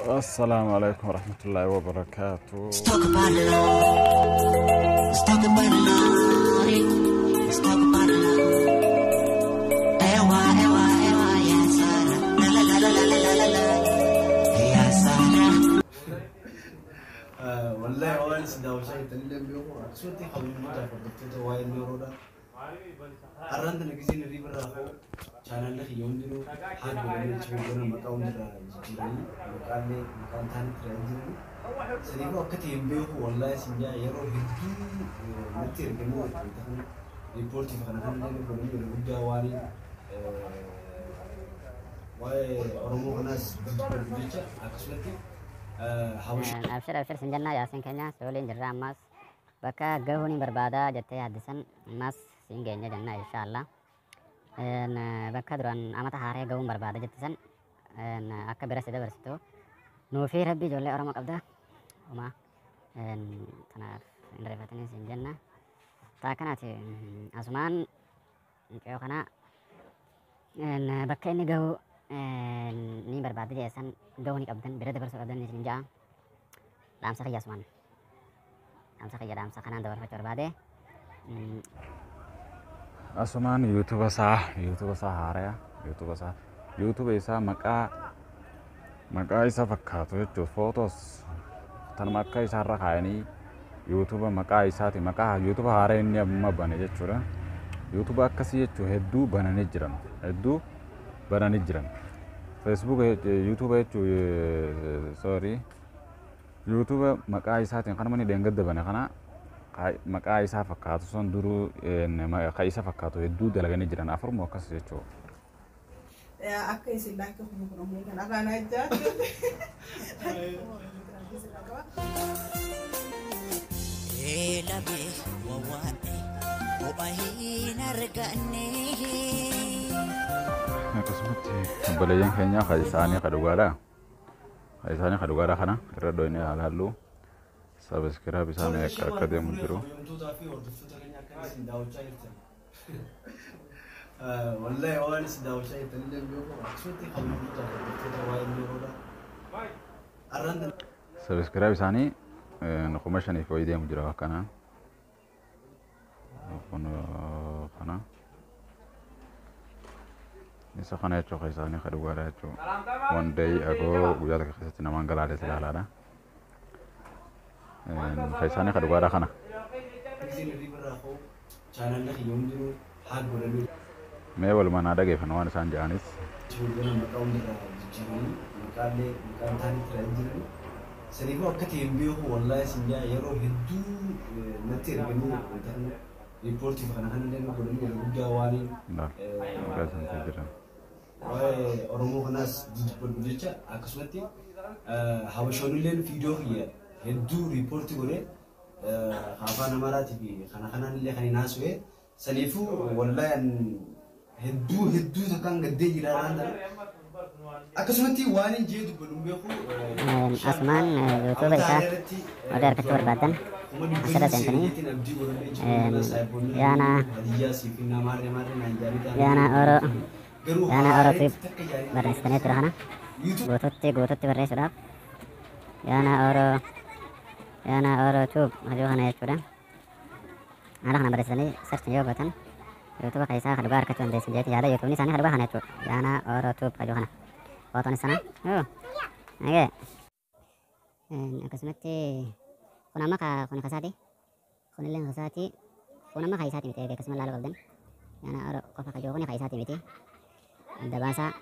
Assalaamu alaikum warahmatullaahi wabarakaatu. Let's talk about love. Let's talk about love. Let's talk about love. Ewa, ewa, ewa, ya Sara. La la la la la la la la. Ya Sara. Wallahi waan isin daawwachaa jirtanillee beeku, akkasumatti kabajamtoota hordoftoota waa'ee yeroodha. Har'aan tana giseen hirriba irraa ka'u chaanaalli kiyya hundinuu haala godhanii achi godhan, maqaa hundirraa jijjiiranii, maqaallee maqaan taanitti irraa jijjiiranii. Saniifuu akka ta'e hin beeku, wallahi isin jaa, yeroo hedduu natti erganii wanta kana riippoortii fi kana kanallee godhanii, yeroo guddaa waan waa'ee Oromoo kanaas dubbatu jecha, akkasumatti Habasha. Abshir, abshir sin jennaa. Yaasiin keenya, si waliin jirra. Ammas bakka gahuu ni barbaada jettee yaaddisan ammas siin geenya jenna, inshaallah. Bakka duraan amata haaree gahuun barbaada jettisan akka bira si dabarsitu nuufi rabbi ijoollee Oromoo qabda. Uma tanaaf hin rifatanii siin jenna. Taa akkanaati, asumaan mucayyoo kana bakka inni gahu ni barbaadde jeessan gahuu ni qabdan, bira dabarsuu qabdan isin ja'a. Dhaamsa kiyya asumaan. Dhaamsa kiyya dhaamsa kanaan dabarfachuu barbaade. Asumaan yuutuuba isaa haaraya, yuutuuba isaa maqaa isa fakkaatu jechuudha. Footos tanuma akka isaarra kaayanii yuutuuba maqaa isaati, maqaa yuutuuba haaraa inni amma bane jechuudha. Yuutuuba akkasii jechuun hedduu bananii jiran, hedduu bananii jiran. Feesbuuka, yuutuuba jechuun, sorry, yuutuuba maqaa isaatiin kanuma inni dheengadda bane kana maqaa isaa fakkaatu sun duruu ka isa fakkaatu hedduu dalaganii jiran, afurmoo akkas jechuudha. Akka isin laakka kun ammoo kan afaan ajjaa. Eelame wawaadhe kophaa hin arganne. Akkasumatti obboleeyyan keenya ka isaanii ka dhugaadha. Ka isaanii ka dhugaadha kana irra dhoyne ilaallu, subscribe isaa meeqa akka deemu jiru. Kabajamtootaa fi hordoftoota keenya, akka isin daawwachaa jirtan. Wallahi waan isin daawwachaa jirtanillee beeku, akkasumatti kabajamtoota hordoftoota waa'ee yeroodha. Har'aan tana Subscribe isaanii 5,000 wayii deemu jira akkanaan. Kun kana. Isa kana jechuun ka isaanii ka dhugaadha jechuudha. One day ago, guyyaa tokko keessatti namaan galaalees ilaalaadha. Ka isaanii ka dhugaadha kana. Giseen hirriba irraa ka'u chaanaalli kiyya hundinuu haala godhanii Mee walumaan haa dhageeffannu waan isaan jedhanis. Achi godhan, maqaa hundirraa jijjiiranii, maqaallee maqaan taanitti irraa jijjiiranii. Saniifuu akka ta'e hin beeku, wallahi isin jaa, yeroo hedduu natti erganii wanta kana riippoortii fi kana kanallee godhanii, yeroo guddaa waan Ilaal. Maqaa isaanii jiran. waa'ee Oromoo kanaas dubbadhu jecha, akkasumatti Habashoonnillee viidiyoo kiyya hedduu riippoortii godhee, afaan Amaaraatii fi kana kanaan illee kan hin haasawee. Saniifuu wallahi an hedduu hedduu takkaan gaddee jira naan tana. Akkasumatti waan hin jee dubbadhu hin beeku. Asumaan yuutuuba isaa warri argachuu barbaadan asirra seentanii Yaana Oro Tube barreessitanii ture kana guututti guututti barreessuudhaaf Yaana Oro Tube hajuu kana jechuudha. Haala kana barreessitanii search yoo gootan yuutuuba keessaa kan dhugaa argachuu dandeessan jeeti yaada. Yuutuubni isaanii kan dhugaa kana jechuudha. Yaana Oro Tube hajuu kana. Footoon sana. Nagee. Akkasumatti kun amma kun kasaati. Kun illee kasaati. Kun amma kaisaati miti, akkasuma ilaaluu qabdan. Yaana Oro qofa kajoo kun kaisaati miti. Adda baasaa.